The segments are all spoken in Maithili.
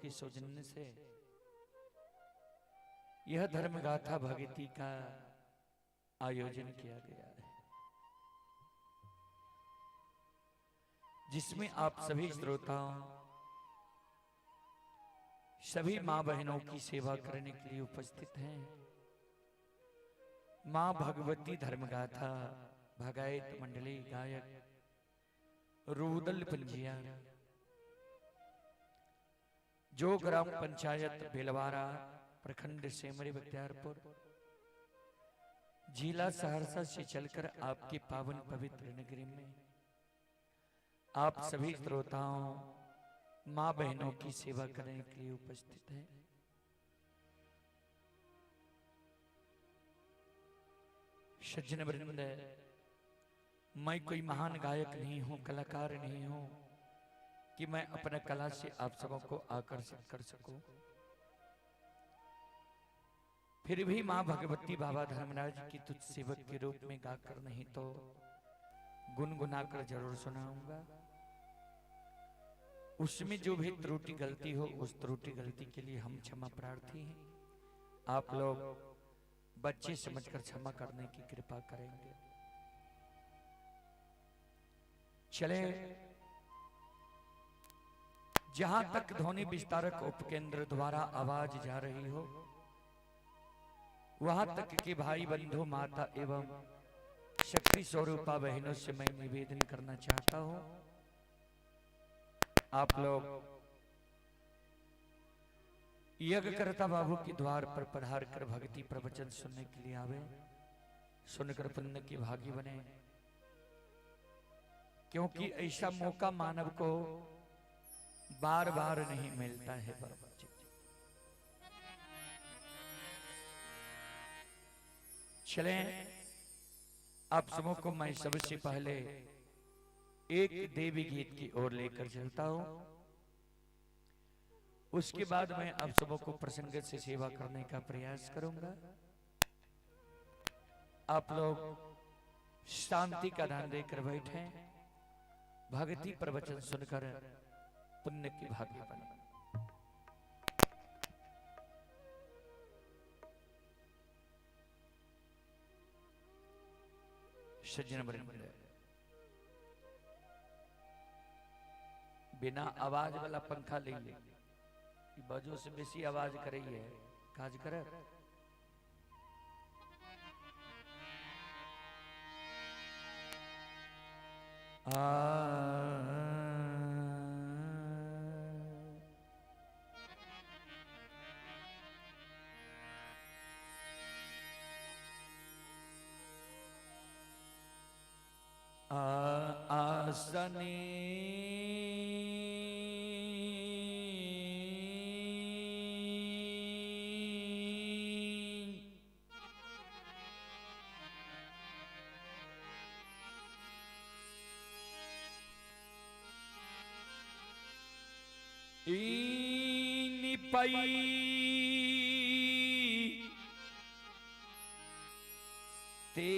के सौजन्य से यह धर्मगाथा भगती का आयोजन किया गया है, जिसमें आप सभी श्रोताओं, सभी माँ बहनों की सेवा करने के लिए उपस्थित हैं। माँ भगवती धर्मगाथा भगायत मंडली गायक रूदल पंजिया, जो ग्राम पंचायत बेलवारा, प्रखंड सेमरी बख्तियारपुर, जिला सहरसा से चलकर आपकी पावन पवित्र नगरी में आप सभी श्रोताओं, माँ बहनों की सेवा करने के लिए उपस्थित हैं। सज्जन वृंद, मैं कोई महान गायक नहीं हूं, कलाकार नहीं हूं कि मैं अपना कला से आप सबों को आकर्षित कर सकूं। फिर भी माँ भगवती बाबा धर्मराज की तुझ सेवक के रूप में गाकर नहीं तो गुनगुनाकर जरूर सुनाऊंगा। उसमें जो भी त्रुटि गलती हो, उस त्रुटि गलती के लिए हम क्षमा प्रार्थी हैं। आप लोग बच्चे समझकर क्षमा करने की कृपा करेंगे। चले, जहां तक ध्वनि विस्तारक उपकेंद्र द्वारा आवाज जा रही हो, वहां तक के भाई बंधु, माता एवं शक्ति स्वरूपा बहनों से मैं निवेदन करना चाहता हूं, आप लोग यज्ञकर्ता बाबू के द्वार पर पधार कर भक्ति प्रवचन सुनने के लिए आवे, सुनकर पुण्य के भागी बने, क्योंकि ऐसा मौका मानव को बार बार नहीं मिलता है। बाबा जी चले, आप सबों को मैं सबसे पहले एक देवी गीत की ओर लेकर चलता हूं। उसके बाद मैं आप सबों को प्रसंग से सेवा करने का प्रयास करूंगा। आप लोग शांति का दान देकर बैठे, भक्ति प्रवचन सुनकर पुण्य की भागी बने। सज्जन वृंद, बिना आवाज वाला पंखा ले ले, बजो से बेसी आवाज कर रही है, काज करे। आसनी निपई ते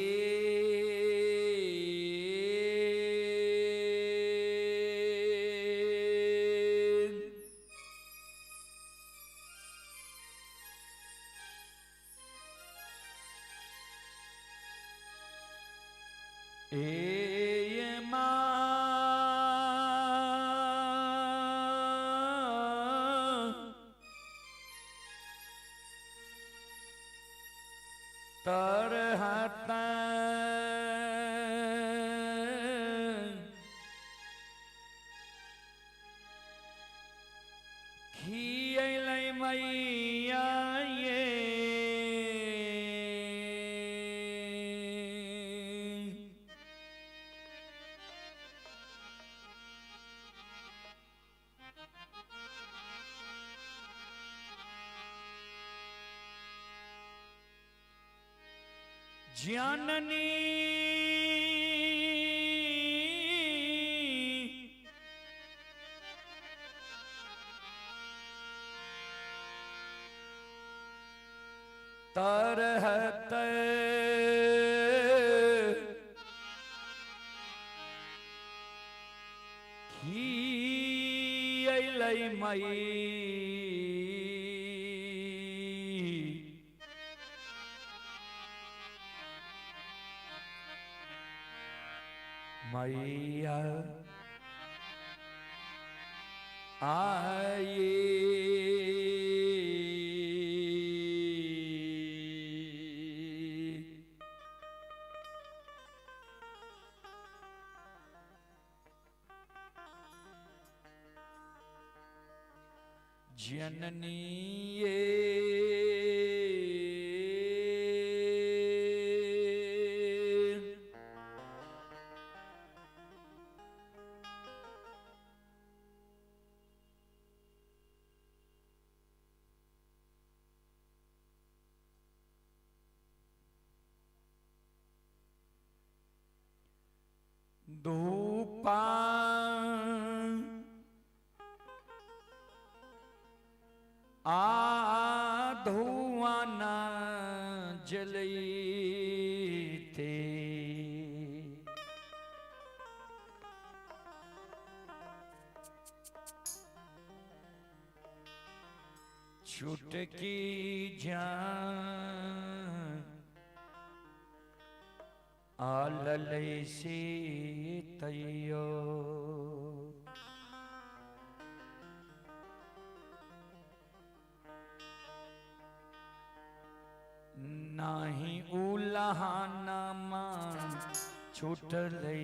जननी तरहत खियलै मैया। मैया आई। जननी धूपा आ धुआना जलते, छुटकी जान आलल से तैयो। नाही उलहाना मान छूटलै।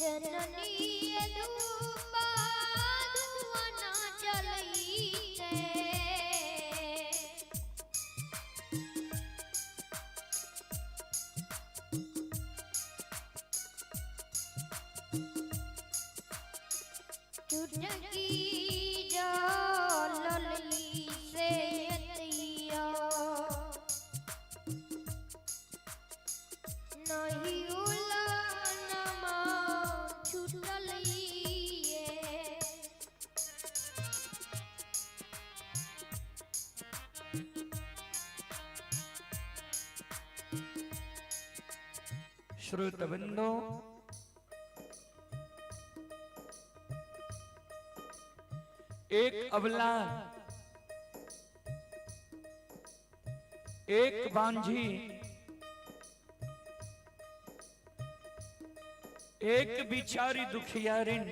जननी धूपा धुआना जलईते, चुटकी जलली से अतिया। नहीं उलानमा छूटलिए। श्रोतबंधो, एक अबला एक बांझी एक बिचारी दुखियारिन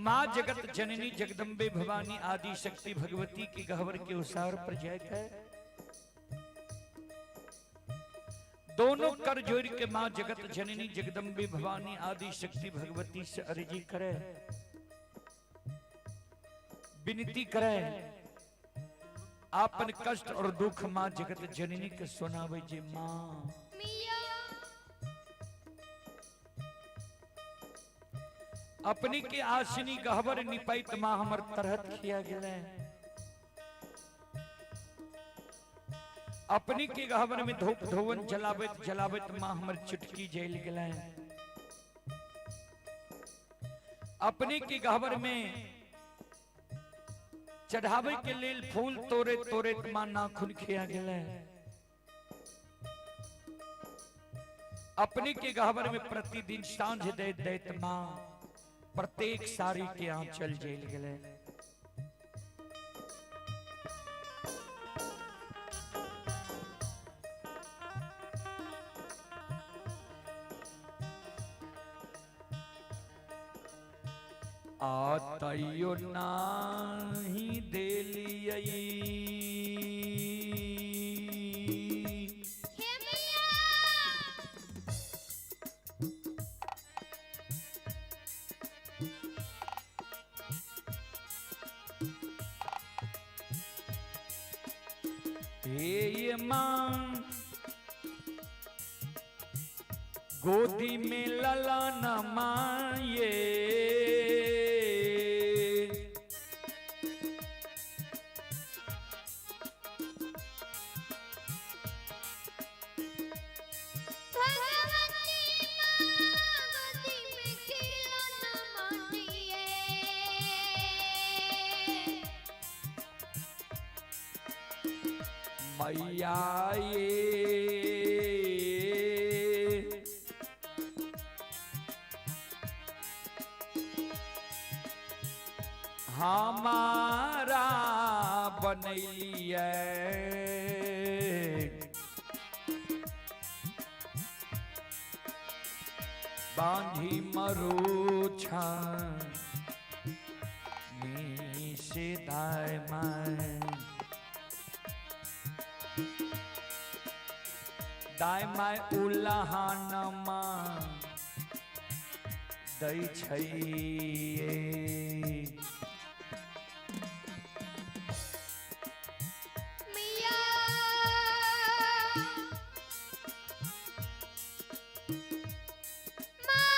मां जगत जननी जगदम्बे भवानी आदि शक्ति भगवती की गहवर के उसार पर जाकर दोनों कर जोड़ के मां जगत जननी जगदम्बे भवानी आदि शक्ति भगवती से अर्जी करे, विनती करे, आपन कष्ट और दुख मां जगत जननी के सुनावे जे मां मिया अपनी के आसनी गहबर निपाइत मां हमर तरहत खिया गेले, अपनी के गहबर में धूप धोवन जलाबत जलाबत मां हमर चुटकी जल गेले, अपनी के गहबर में चढ़ावे के लेल फूल तोड़े तोड़े मां नाखून खिया गेले, अपनी के गहबर में प्रतिदिन सांझ दैत दैत मां प्रत्येक साड़ी के आंचल जेल गेले। आ तैयो नाही देलियै। हे मैया। हे माँ, गोदी में ललन माये, भगवती माँ गोदी में खिलौना मांडिए। मैया ये हमारा बनैलियै, बांधी मरोछा से दाय my, दाय my उलाहनमा दै छै। मैया माँ।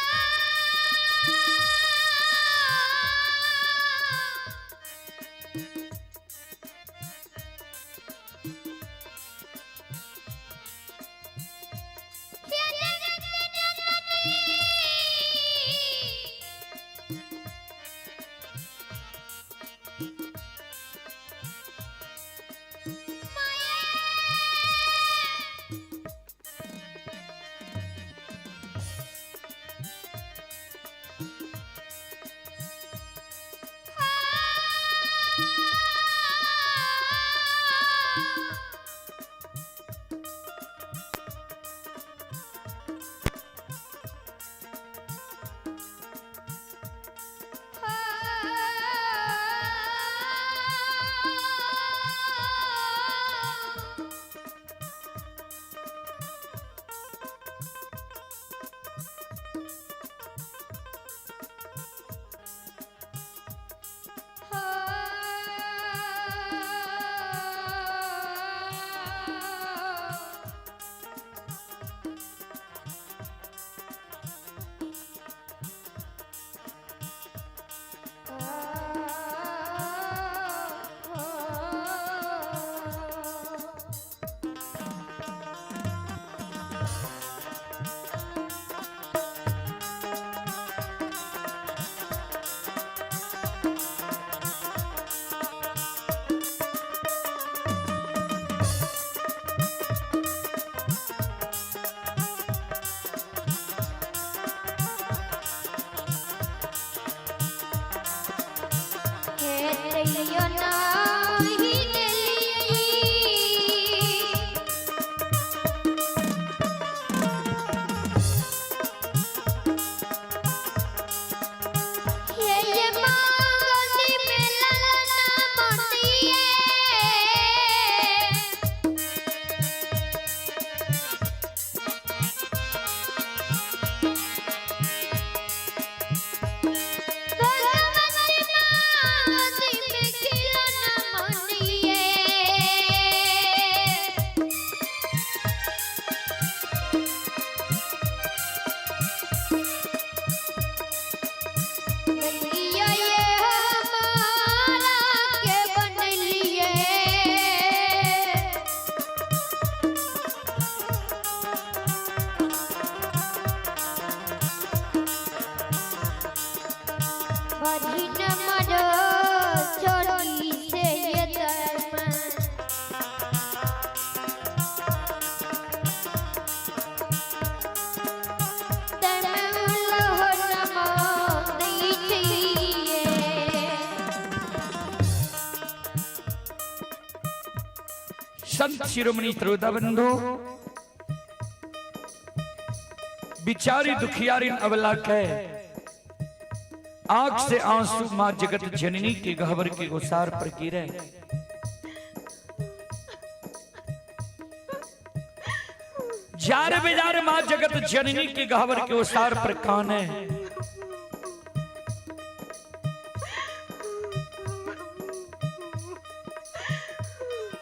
तैयो नाही देलियै। हे माँ गोदी में ललना मोतिये। भगवती माँ गोदी में खिलौना मोतिये। मैया ये हमारा के बनलिए। बड़ी न मरो चोरी से ये धर्म। संत शिरोमणि श्रोता बंधु, बिचारी दुखियारी अवला के आंख से आंसू माँ जगत जननी के गहवर के ओसार पर गिरे। जार बेजार माँ जगत जननी के गहवर के ओसार पर काने।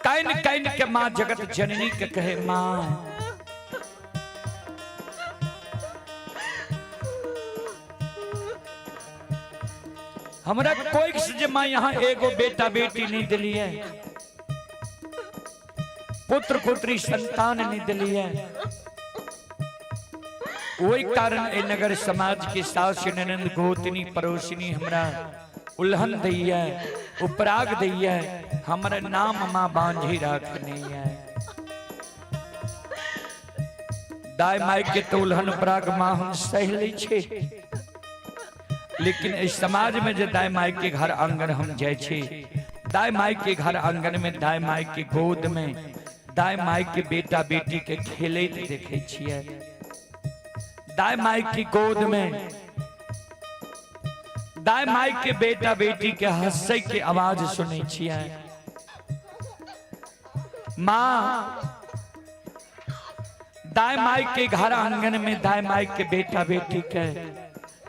काइन काइन के माँ जगत जननी के कहे, माँ हमरा कोई से जे माँ यहाँ एगो बेटा बेटी नहीं दिली है, पुत्र पुत्री संतान नहीं दिली है, वही कारण ए नगर समाज के सास ननंद गोतनी पड़ोसिनी हमरा उल्हन दैया, उपराग दैया, हमरा नाम माँ बांझी रखनी है। दाय माय के तो उल्हन उपराग माँ हम सह लै छे, लेकिन इस समाज में जे दाय माय के घर आंगन हम जाय छे, दाय माय के घर आंगन में दाय माय के गोद में दाय माय के बेटा बेटी के खेलैत देखे छियै, दाय माय की गोद में दाय माय के बेटा बेटी के हंसै के आवाज सुनै छियै। माँ दाय माय के घर आंगन में दाय माय के बेटा बेटी के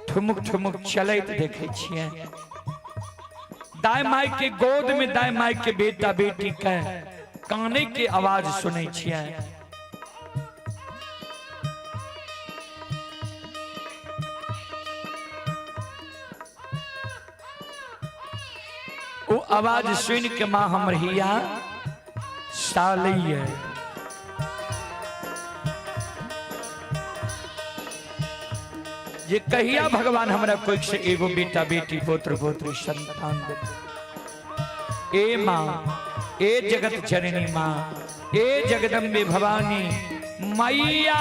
ठुमुक ठुमुक चलैत देखे छियै, दाय माय के गोद में दाय माय के बेटा बेटी के काने के आवाज सुनै छियै। ओ आवाज सुन के माँ हमर हिया सालैया। जे कहिया भगवान हमरा कोई से एगो बेटा बेटी पुत्र पुत्री संतान दे। ए माँ, ए जगत जननी माँ, ए जगदम्बे भवानी मैया,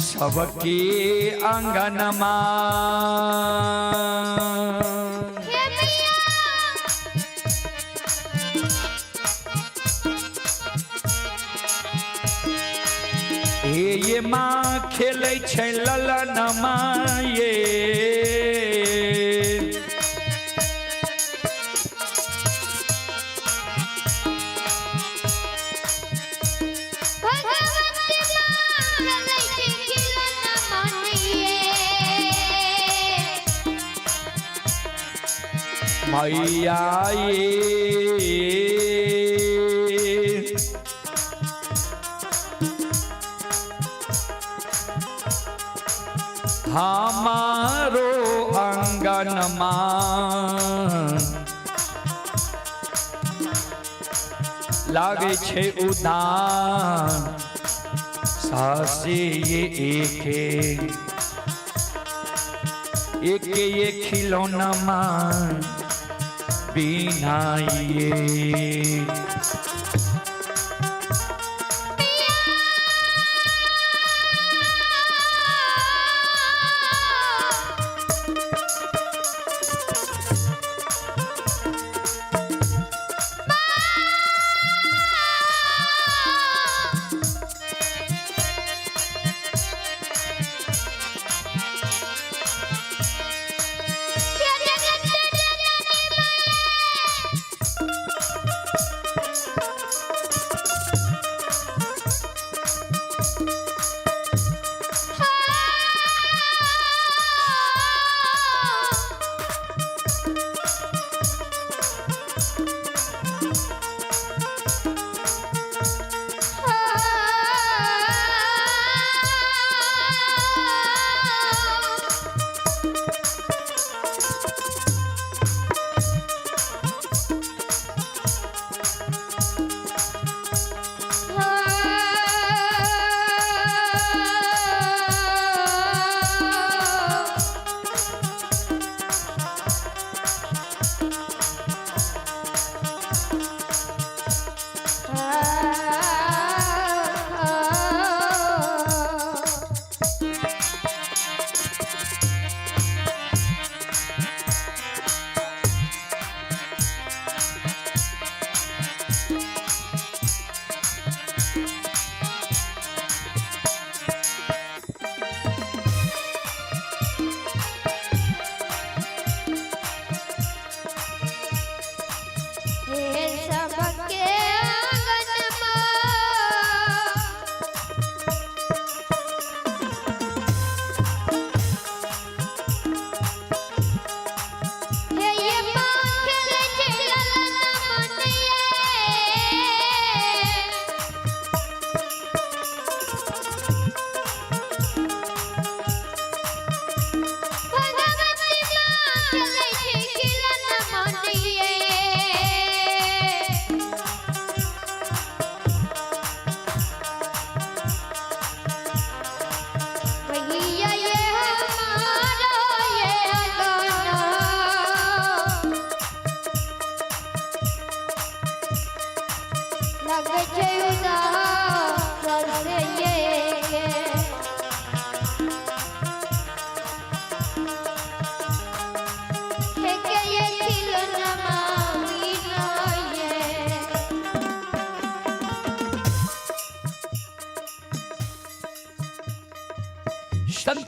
सबके अंगनमा हे ये माँ खेलै छै ललनमा ये, मैया ये हमारो अंगनमा लागे छे उदान सासे ये एके एके ये खिलौना मान बिना ये।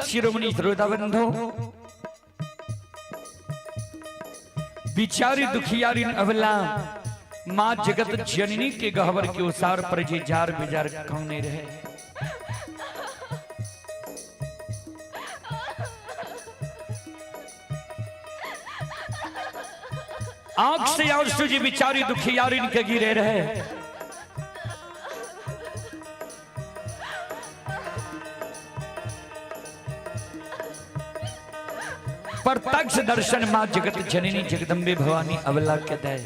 शिरोमणि श्रोता बंधु, बिचारी दुखियारी अवला माँ जगत जननी के गहवर के उसार पर जे जार बेजार कौने रहे। आंख से आंसू जी बिचारी दुखियारी के गिरे रहे। प्रत्यक्ष दर्शन माँ जगत जननी जगदम्बे भवानी अवला के दे।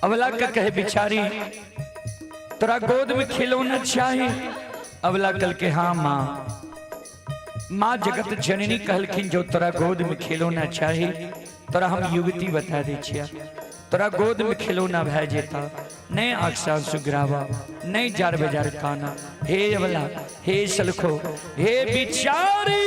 अवला के कहे बिचारी तोरा गोद में खिलौना चाही। अवला कल के हाँ माँ। माँ जगत जननी कहलखिन जो तोरा गोद में खिलौना चाही तोरा हम युवती बता दै छिया, तोरा गोद में खिलौना भए जेता, नहीं आँख से आंसू गिरावा, नहीं जार बेजार काना। हे अवला, हे सलखो, हे बिचारी,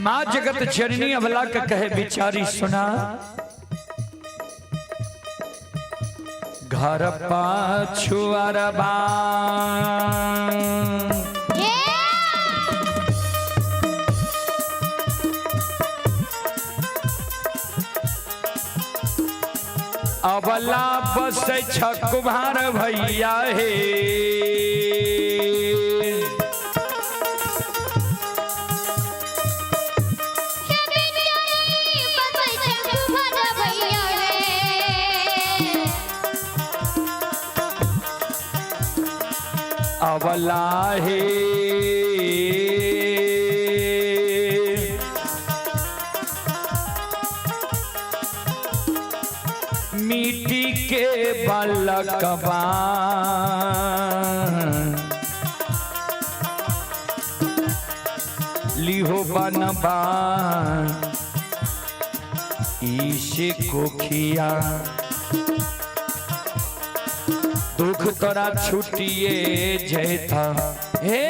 माँ जगत जननी अवला के कहे बिचारी सुना, घर पाछु अरबा अवला बस छकुभार भैया हे। अवला हे मिट्टी के बलकबा लिहो बनबा ईशे कोखिया दुख तोरा छुटिए जैता। हे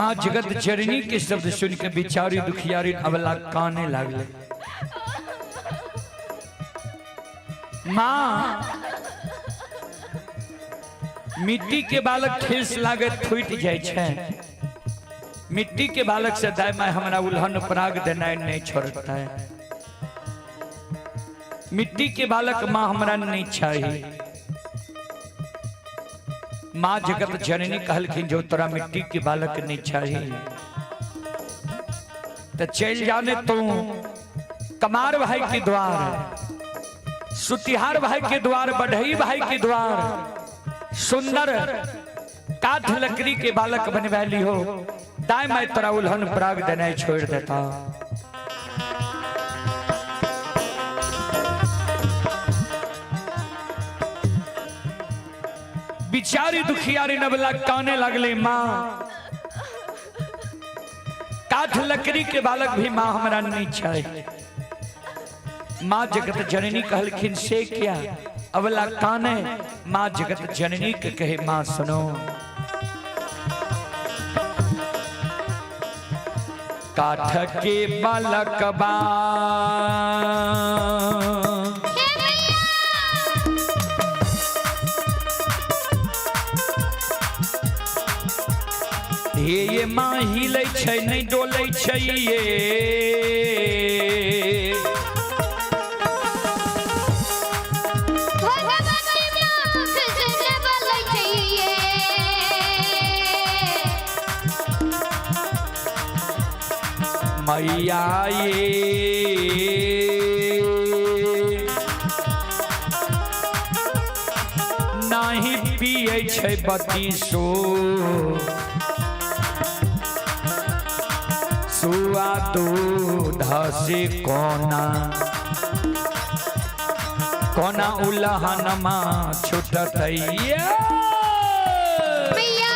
माँ जगत जननी के शब्द सुन के बिचारी दुखियारी अबला काने लागले। माँ मिट्टी के बालक ठेस लागत फूट जाय छै, मिट्टी के बालक से दाय माय हमरा उल्हन पराग देनाइ नहीं छोड़ता है। मिट्टी के बालक माँ हमरा नहीं चाहिए। माँ जगत जननी कहलखिन जो तोरा मिट्टी के बालक नहीं चाहिए तो चल जाने तू कमार भाई के द्वार, सुतिहार भाई के द्वार, बढ़ई भाई के द्वार, सुंदर काठ लकड़ी के बालक बनवा ली हो, दाय मैं तोरा उल्हन पराग देना छोड़ देता। बिचारी दुखियारी नबला काने लगले, माँ काठ लकड़ी के बालक भी माँ हमरा नहीं चाहिए। माँ जगत जननी कहलखिन से क्या? अबला काने। माँ जगत जननी के कहे माँ सुनो, काठ के बालक बा हे ये माँ हिलै छै नहि डोलै छै ये, भगवती माँ से बोलै छै ये। मैया ये नाही पियै छै बतीसो सुआ दूध से कोना कोना उलहनमा छुटतैया। मैया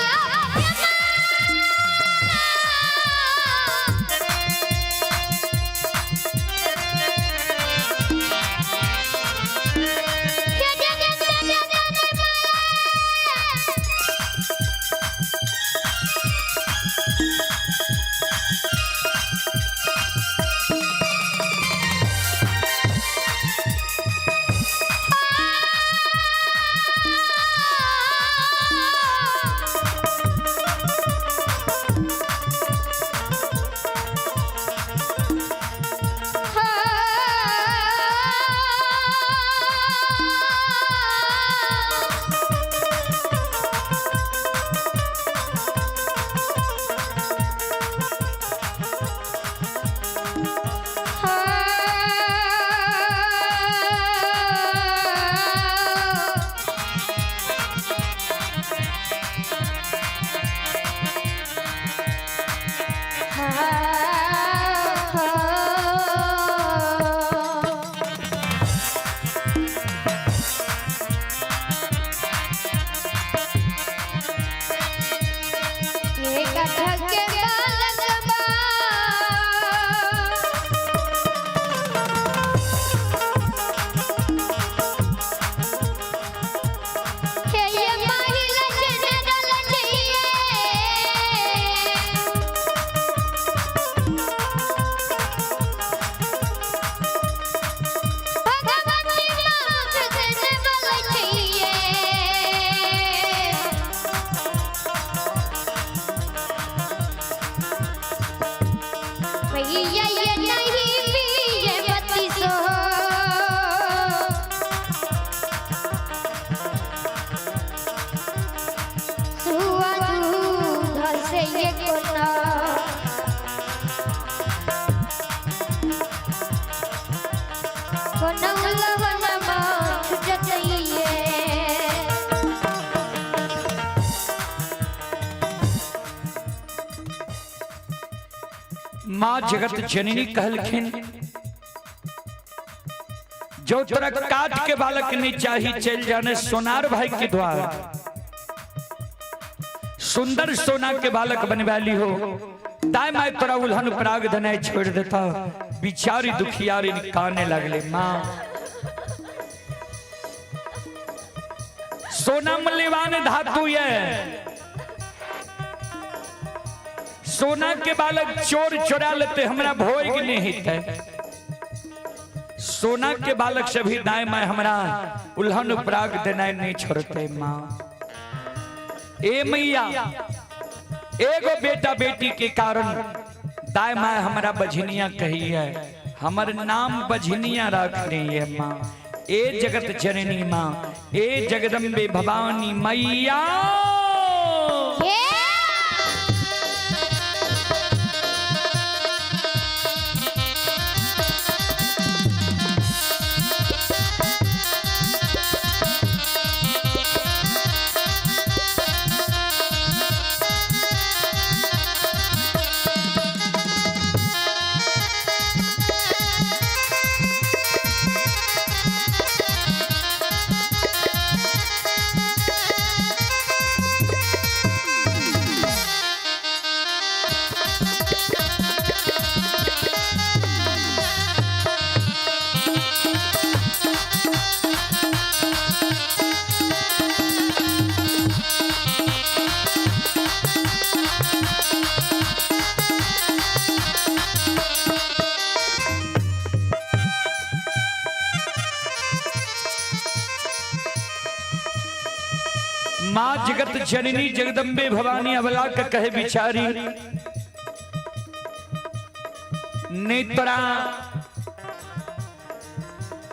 माँ जगत जननी कहलखिन जो तोरा काट के बालक नहीं चाही चल जाने सोनार भाई के द्वार, सुंदर सोना के बालक बनवाली हो, ताय my तोरा उल्हन पराग धनाय छोड़ देता। बिचारी दुखियारी काने लगले, माँ सोना मूल्यवान धातु ये, सोना के बालक चोर चोरा लेते हमरा भोग नहीं हेतै। सोना के बालक से भी दाएं माए हमरा उल्हन उपराग देनाइ नहीं छोड़ते माँ। ए मैया, एगो बेटा बेटी के कारण दाएं माए हमरा बझनिया कही है, हमर नाम बझनिया रख रही है माँ। ए जगत जननी माँ, ए जगदम्बे भवानी मैया। माँ जगत जननी जगदम्बे भवानी अबला के कहे बिचारी, नहीं तोरा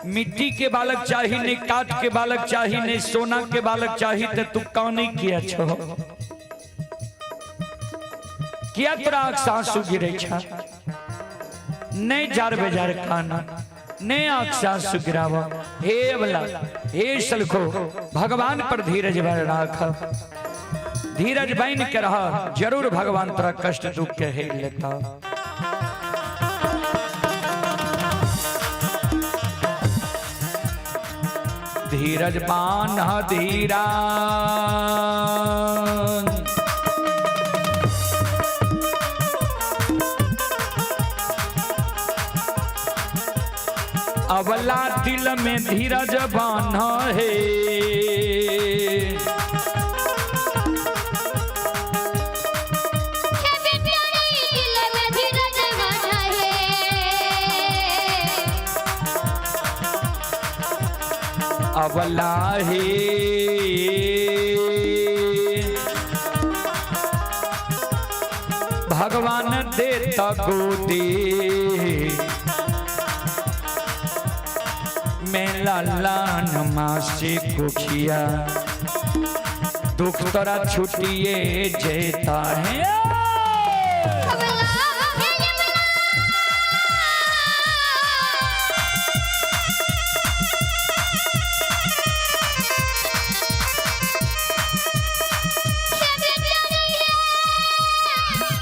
मिट्टी के बालक चाही, नहीं काठ के बालक चाही, नहीं सोना के बालक चाही, ते तू काने किया छो? किया तोरा आँख से आंसू गिरे छा? नहीं जार बेजार खाना, नहीं आँख से आंसू गिरावा। हे अबला, हे सलखो, भगवान पर धीरज भर राख, धीरज बन के रह, जरूर भगवान तोरा कष्ट दुख के हेर लेता। धीरज बान्ह धीरा, अबला दिल में धीरज बान्ह है। दिल में धीरज बान्ह है। अबला हे भगवान देता गोदी मेला लान मासी कुखिया, दुख तोरा छुटिए जेता है। अबला हे अबला, हे बेचारी।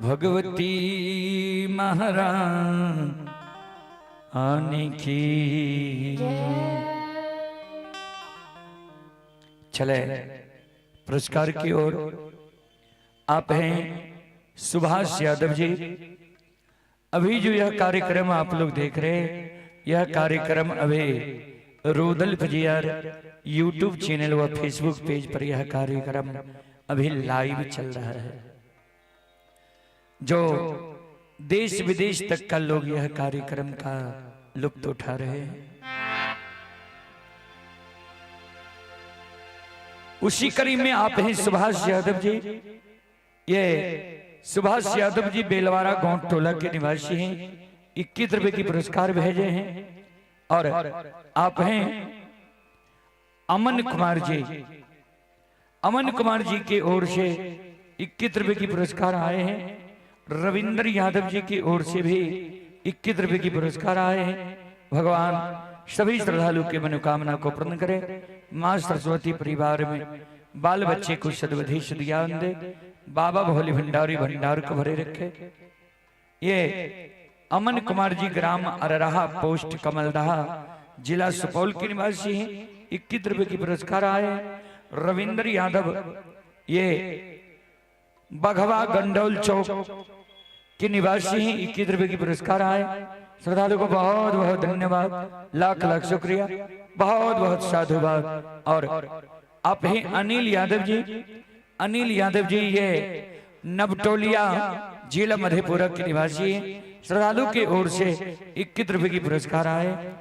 भगवती महारानी की। चले पुरस्कार की ओर। आप हैं सुभाष यादव जी। अभी जो यह कार्यक्रम आप लोग देख रहे हैं, यह कार्यक्रम अभी रूदल फजियार यूट्यूब चैनल व फेसबुक पेज पर यह कार्यक्रम अभी लाइव चल रहा है। जो देश विदेश तक का लोग यह कार्यक्रम का लुत्फ उठा रहे हैं। उसी कड़ी में आप हैं सुभाष यादव जी। ये सुभाष यादव जी बेलवारा गांव टोला के निवासी हैं। 21 रुपए की पुरस्कार भेजे हैं। और आप हैं अमन कुमार जी। अमन कुमार जी की ओर से 21 रुपए की पुरस्कार आए हैं। रविंद्र यादव जी की ओर से भी 21 रुपए की पुरस्कार आए हैं। भगवान सभी श्रद्धालु के मनोकामना को पूर्ण करे। माँ सरस्वती परिवार में बाल बच्चे को सद्बुद्धि सद्ज्ञान दे। बाबा भोले भंडारी भंडार को भरे रखे। ये अमन कुमार जी ग्राम अरराहा पोस्ट कमलदहा जिला सुपौल के निवासी हैं। 21 रुपए की पुरस्कार आए। रविंद्र यादव ये बघवा गंडौल चौक के निवासी हैं। 21 रुपए की पुरस्कार आए। श्रद्धालु को बहुत बहुत धन्यवाद, लाख लाख शुक्रिया, बहुत बहुत साधुवाद। और आप हैं अनिल यादव जी। अनिल यादव जी ये नवटोलिया जिला मधेपुरा के निवासी हैं। श्रद्धालु के ओर से 21 रुपए की पुरस्कार आए।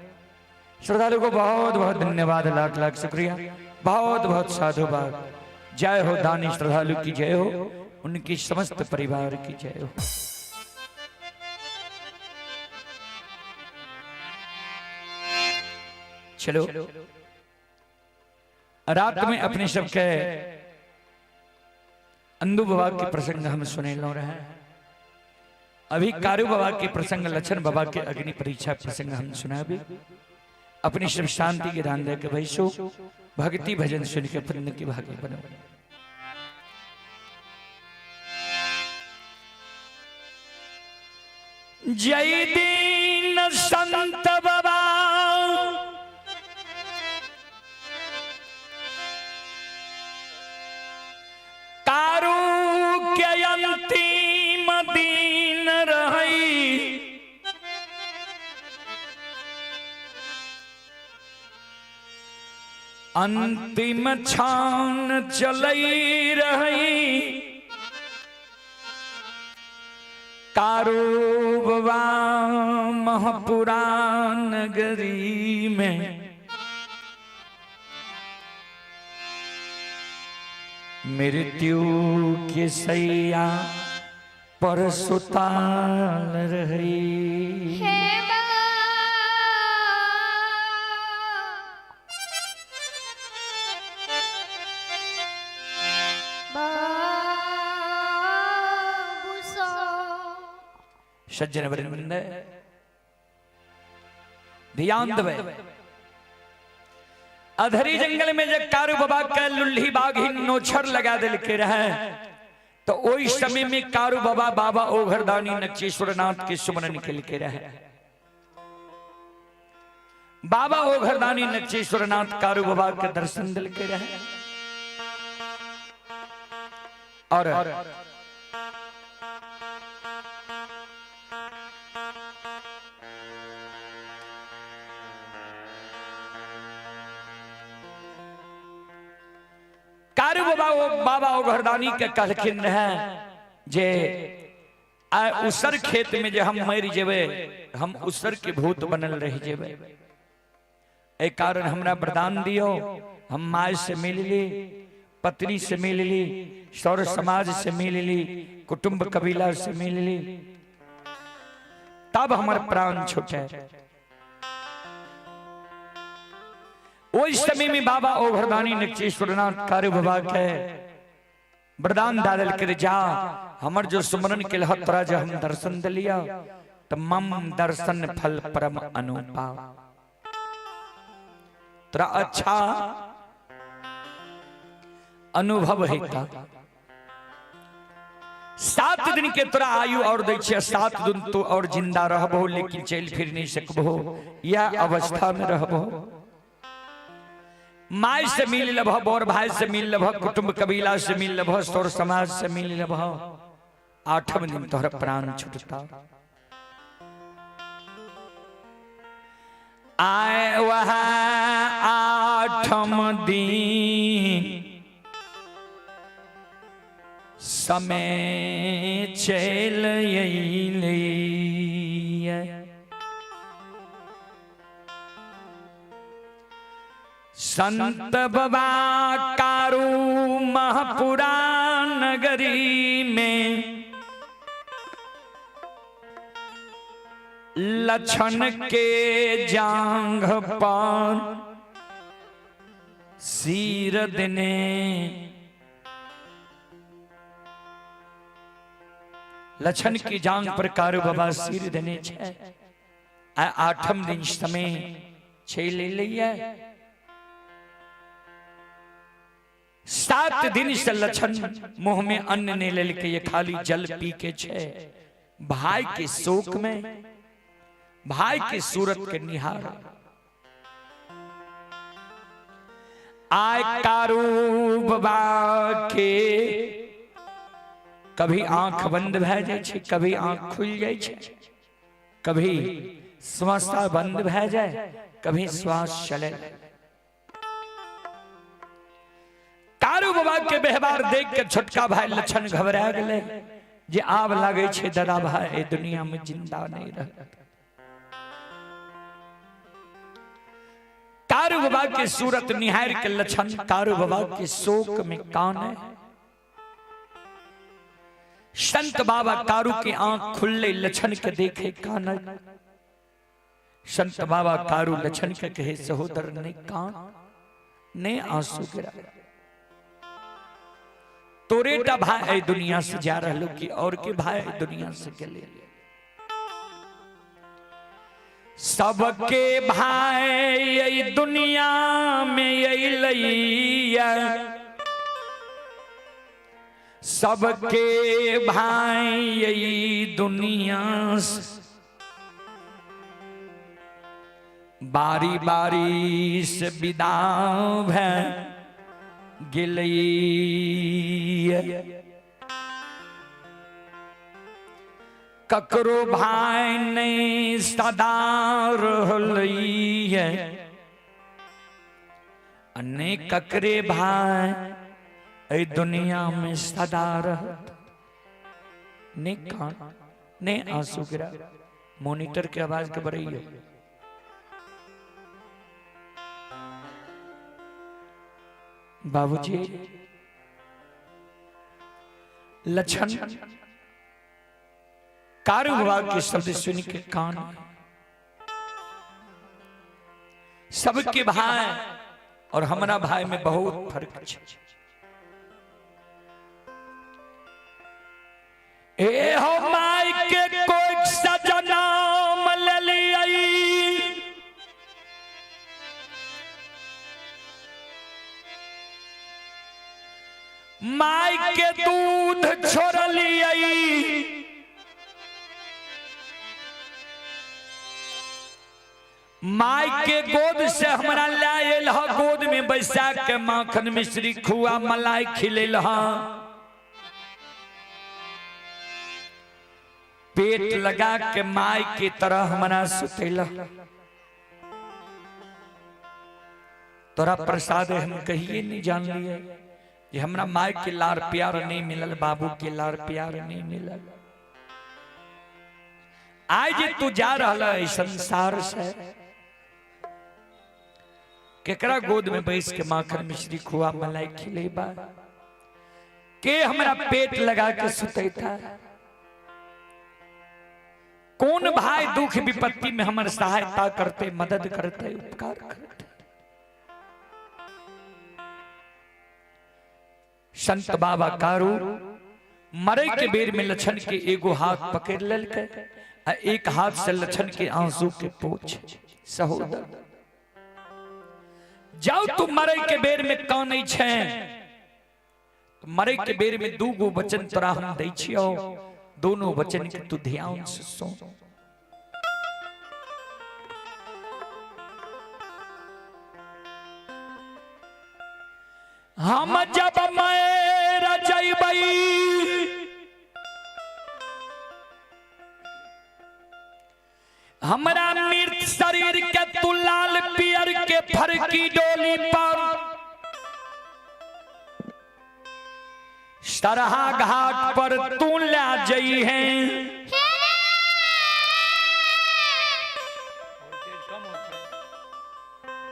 श्रद्धालु को बहुत बहुत धन्यवाद, लाख लाख शुक्रिया, बहुत बहुत साधुवाद। जय हो दानी श्रद्धालु की जय हो, उनकी समस्त परिवार की जय हो। चलो रात में अपने सबके अंदू बाबा के प्रसंग हम सुने लो रहे हैं। अभी कारू बाबा के प्रसंग, लक्षण बाबा के अग्नि परीक्षा प्रसंग हम सुना भी। अपनी शिव शांति के दान दे के भैसो भक्ति भजन सुन के पुण्य के भागी बनो। जय दीन संत बाबा कारू के अंतिम दिन रही, अंतिम छान चलई रही, कारू बाबा महपुरा नगरी में मृत्यु के सैया पर सुताल रही। हे बाबू सो सज्जन वृंद ध्यान दवे। अधरी जंगल में जब कारू बाबा के लुल्ही बाघ नोछर लगा दिल के रहे, तो ओई समय में कारू बाबा बाबा ओघरदानी नक्षेश्वर नाथ के सुमरन के के रहे। बाबा ओघरदानी नक्षेश्वर नाथ कारू बाबा के दर्शन दिल के रहे। और कारू बाबा ओ बाबा ओघरदानी के कहलखिन रहे जे आ उसर खेत में जे हम मर जेबे, हम उसर के भूत बनल रह जेबे। ए कारण हमरा वरदान दियो, हम my से मिल ली, पत्नी से मिल ली, सौर समाज से मिल ली, कुटुंब कबीला से मिल ली, तब हमर प्राण छूटे। ओहि समय में बाबा ओघरदानी नक्षेश्वरनाथ कारू बाबा के वरदान दादल के जा हमर जो सुमरन के लह तोरा जो हम दर्शन दिलिया, त मम दर्शन फल परम अनुपा, तोरा अच्छा अनुभव हेता। 7 दिन के तोरा आयु और दै छियै, 7 दिन तू और जिंदा रहबहो, लेकिन चलि फिर नहीं सकबहो, यह अवस्था में रहबहो। माय से मिल लेबह, बड़ भाई से मिल लेबह, कुटुंब कबीला से मिल लेबह, सौर समाज से मिल लेबह, आठम दिन तोहर प्राण छुटता। आए वह आठम दिन समय चल अइलै। संत बाबा कारू महपुरा नगरी में लक्षण के जांघ पर सिर देने। लक्षण की जांघ पर कारू बाबा सिर देने छै आ आठम दिन समय चलि अयलैया। 7 दिन से लक्षण मुंह में अन्न नहीं लेलकै, ये खाली जल पी के छै, भाई के शोक में, भाई के सूरत के निहार। आय कारू बाबा के कभी आंख बंद भए जाइ छै, कभी आंख खुलि जाइ छै, कभी श्वास बंद भए जाए, कभी श्वास चले। कारू बाबा के व्यवहार देख के छोटका भाई लक्षण घबरा गेलै जे आब लागै छै दादा भाई एहि दुनिया में जिंदा नहीं रहत। कारू बाबा के सूरत निहार के लक्षण कारू बाबा के शोक में कान है। संत बाबा कारू के आंख खुलले, लक्षण के देखे कान। संत बाबा कारू लक्षण के कहे, सहोदर, ने कान, ने आंसू गिरा। तोरे टा भाई एहि दुनिया से जा रहलो कि और के भाई एहि दुनिया से गेले? सबके भाई एहि दुनिया में अइलैया, सबके भाई एहि दुनिया से बारी बारी से विदा भए गेलैया। ककरो भाई नहीं सदा रहलैया, आ नहि ककरे भाई एहि दुनिया में सदा रहत। ने कान, ने आंसू गिरा। मॉनिटर के आवाज के बढ़ैयो। बाबूजी, लक्षण कारू बाबा के शब्द सुन के कान। सबके भाई और हमरा भाई में बहुत फर्क छै। ए हो माई के कोई सजना लेलियै, माई के दूध छोड़लियै, माई के गोद से हमरा लायल ह, गोद में बैसा के माखन मिश्री खुआ मलाई खिलेल ह, पेट लगा के माई के तरह हमरा सुतेल। तोरा प्रसाद हम कहिए नहीं जान लिए जे हमरा माई के लार प्यार नहीं मिलल, बाबू के लार प्यार नहीं मिलल। आइ जे तू जा रहल है संसार से, केकरा गोद में बैस के माखन मिश्री खुआ मलाई खिलेबा? के हमरा पेट लगा के सुतेता? कौन भाई दुख विपत्ति में हमर सहायता करते, मदद करते, उपकार करते? संत बाबा कारू मरे के बेर में लक्षण के एगो हाथ पकड़ लेलकै आ एक हाथ से लक्षण के आंसू के पोछ। सहोदर, जाओ तू मरे के बेर में कानै छै। मरे के बेर में दू गो वचन तोरा हम दै छियौ, दोनों वचन के तू ध्यान से सुन। हम जब मर जइबै हमरा मृत शरीर के तू लाल पियर के फरकी डोली पर सरहा घाट पर तू ला जई है।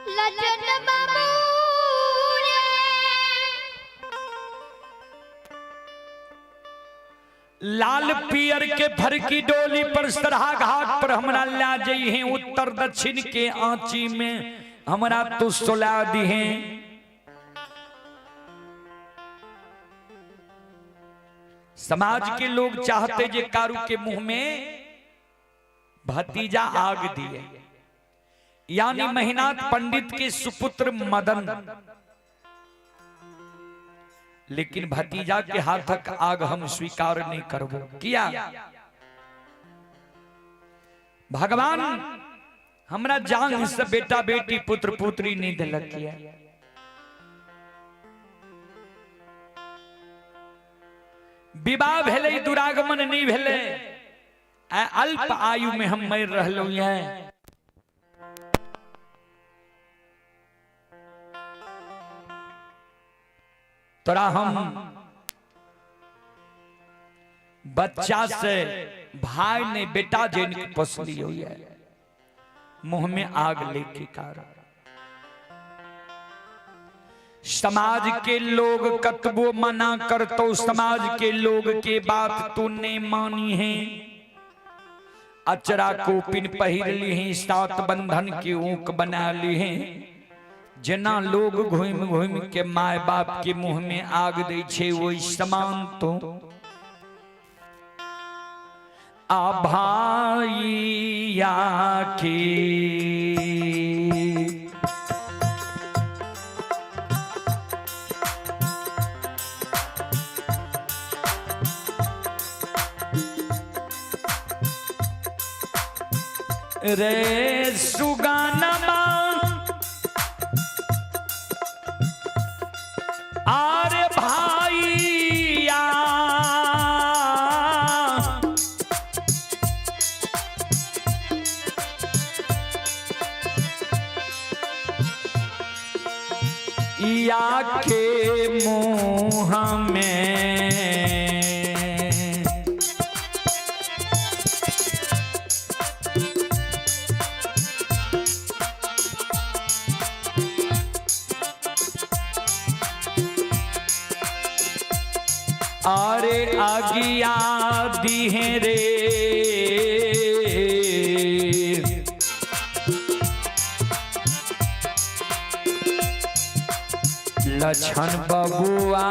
लजन बाबू रे। लाल पियर के फरकी डोली पर सरहा घाट पर हमरा ला जई है, उत्तर दक्षिण के आंची में हमरा तू सुला दी है। समाज के लोग चाहते जे कारू के मुंह में भतीजा आग दिए, यानी महिनाथ पंडित के सुपुत्र मदन, लेकिन भतीजा के हाथक आग हम स्वीकार नहीं करबो। किया भगवान हमरा जान से बेटा बेटी पुत्र पुत्री नहीं दिलक किया। विवाह भेलै दुरागमन नहीं भेलै, अल्प आयु में हम मर रहलहुं हैं। तोरा हम बच्चा से भाई ने बेटा जन के पोसली हुई है, मुंह में आग लेके कारण। समाज के लोग कतबो मना करतो, समाज के लोग के बात तू नहीं मानी है। अचरा कोपिन पहिर ली है, सात बंधन के ऊक बना ली है। जना लोग घूम घूम के my बाप के मुंह में आग दे छे, वही समान तो आ भाईया के। रे सुगानमा आरे भाईया, या के मुँह में अरे आगिया दिहे रे। लक्षण बबुआ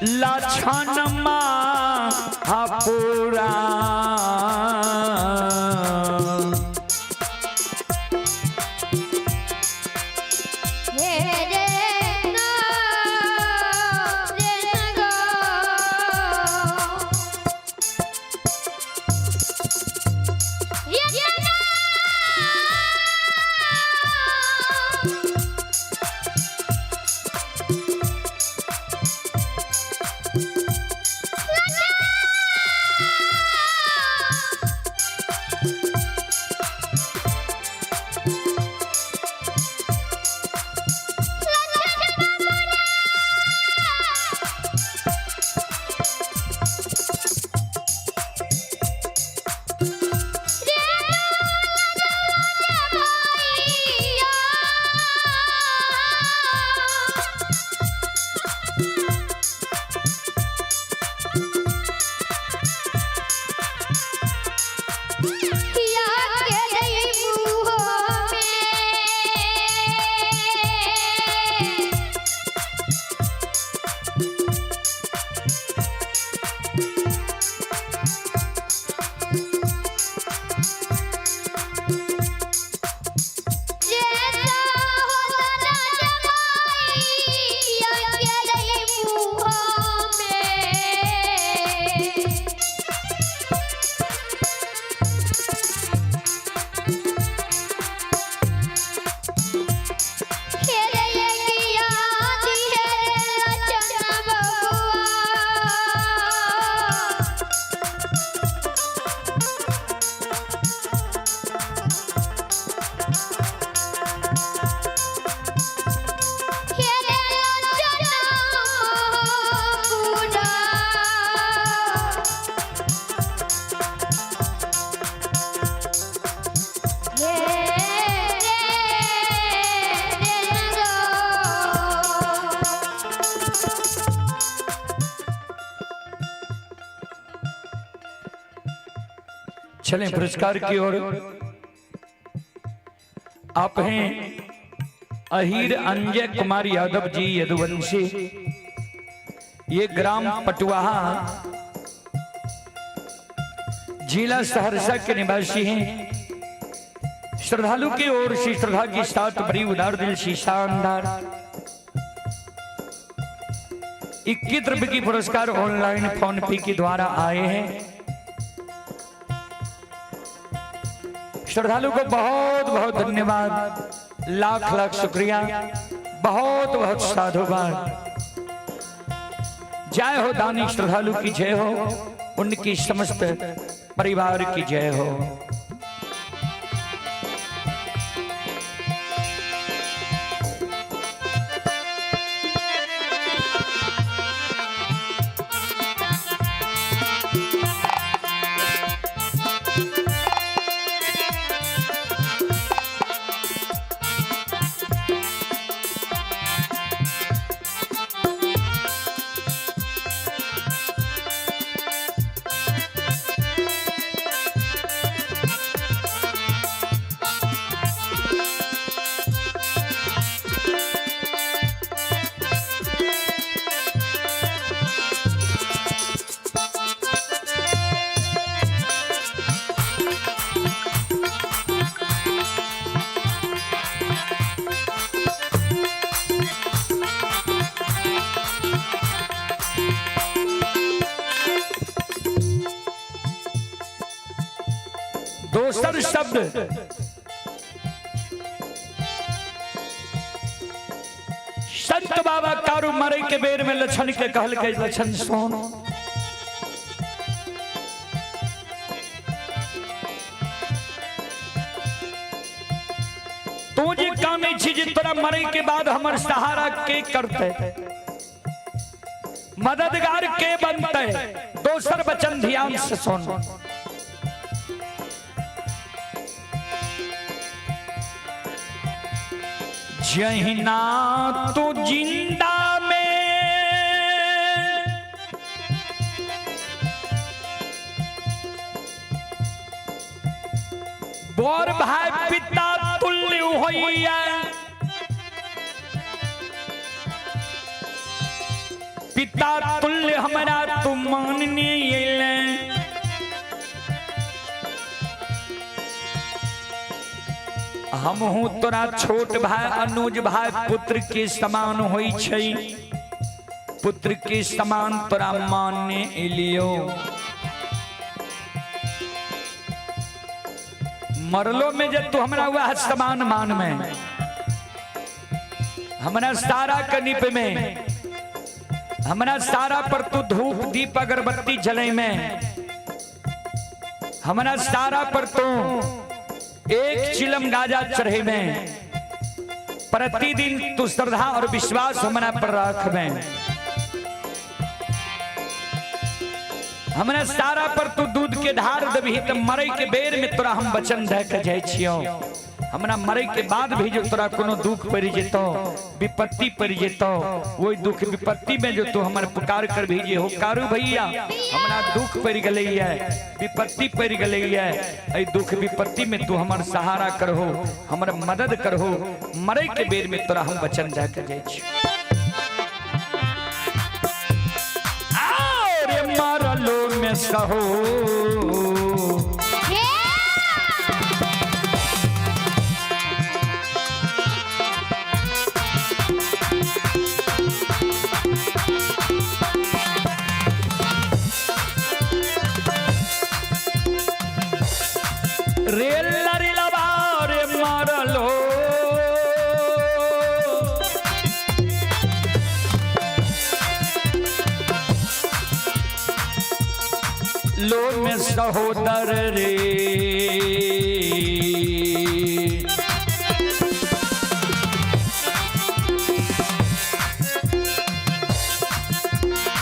लक्षण महापुरा हे रे ना रे ना गो। ये ना चलें पुरस्कार की ओर। आप हैं अहीर अंजय कुमार यादव जी यदुवंशी, ये ग्राम पटुआहा जिला सहरसा के निवासी हैं। श्रद्धालु की ओर से श्रद्धा की साथ बड़ी उदार दिल सी शानदार 21 रुपए की पुरस्कार ऑनलाइन फोन पे के द्वारा आए हैं। श्रद्धालु को बहुत बहुत धन्यवाद, लाख लाख शुक्रिया, बहुत बहुत साधुवाद। जय हो दानी श्रद्धालु की जय हो, उनकी समस्त परिवार की जय हो। दोसर शब्द संत बाबा कारू मरे के बेर में लक्षण के कहल के लक्षण सुन, तू जे कामे छी जे तोरा मरे के बाद हमर सहारा के करते, मददगार के बनते। दोसर वचन ध्यान से सुन। जहिना तू जिंदा में बोर भाई पिता तुल्य होइया, पिता तुल्य हमरा तू मानने अइले। हमहू तोरा छोट भाई अनुज भाई पुत्र के समान होई छै, पुत्र के समान तोरा मानने एलियो। मरलो में जब तू हमरा वह समान मान में, हमरा सारा कनिप में, हमरा सारा पर तू धूप दीप अगरबत्ती जले में, हमरा सारा पर तू एक चिलम गाजा चढ़े में, प्रतिदिन तू श्रद्धा और विश्वास हमरा पर राख में, हमरा सारा पर तू दूध के धार दबही त मरे के बेर में तोरा हम वचन दे के जाइ छियो। हमरा मरे के बाद भी जो तोरा कोनो दुख पड़ जेतो, विपत्ति पड़ जेतो, वही दुख विपत्ति में जो तू हमर पुकार कर भी जे हो कारू भैया हमरा दुख पड़ गलै है, विपत्ति पड़ गलै है, एहि दुख विपत्ति में तू हमर सहारा करहो, हमर मदद करहो, मरे के बेर में तोरा हम वचन दे के जाइ छियो। अरे मरलो में सहो रेल लरिलवा रे मरलो लो में सहोदर रे,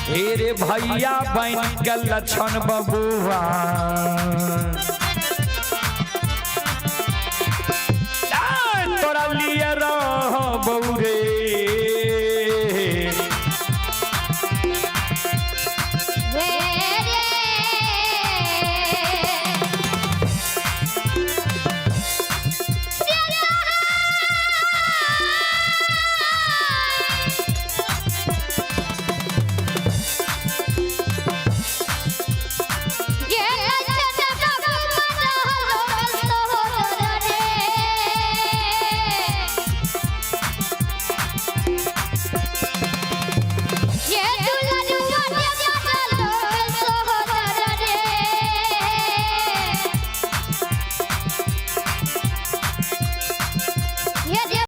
हे रे भैया बन के लक्षण बबुआ।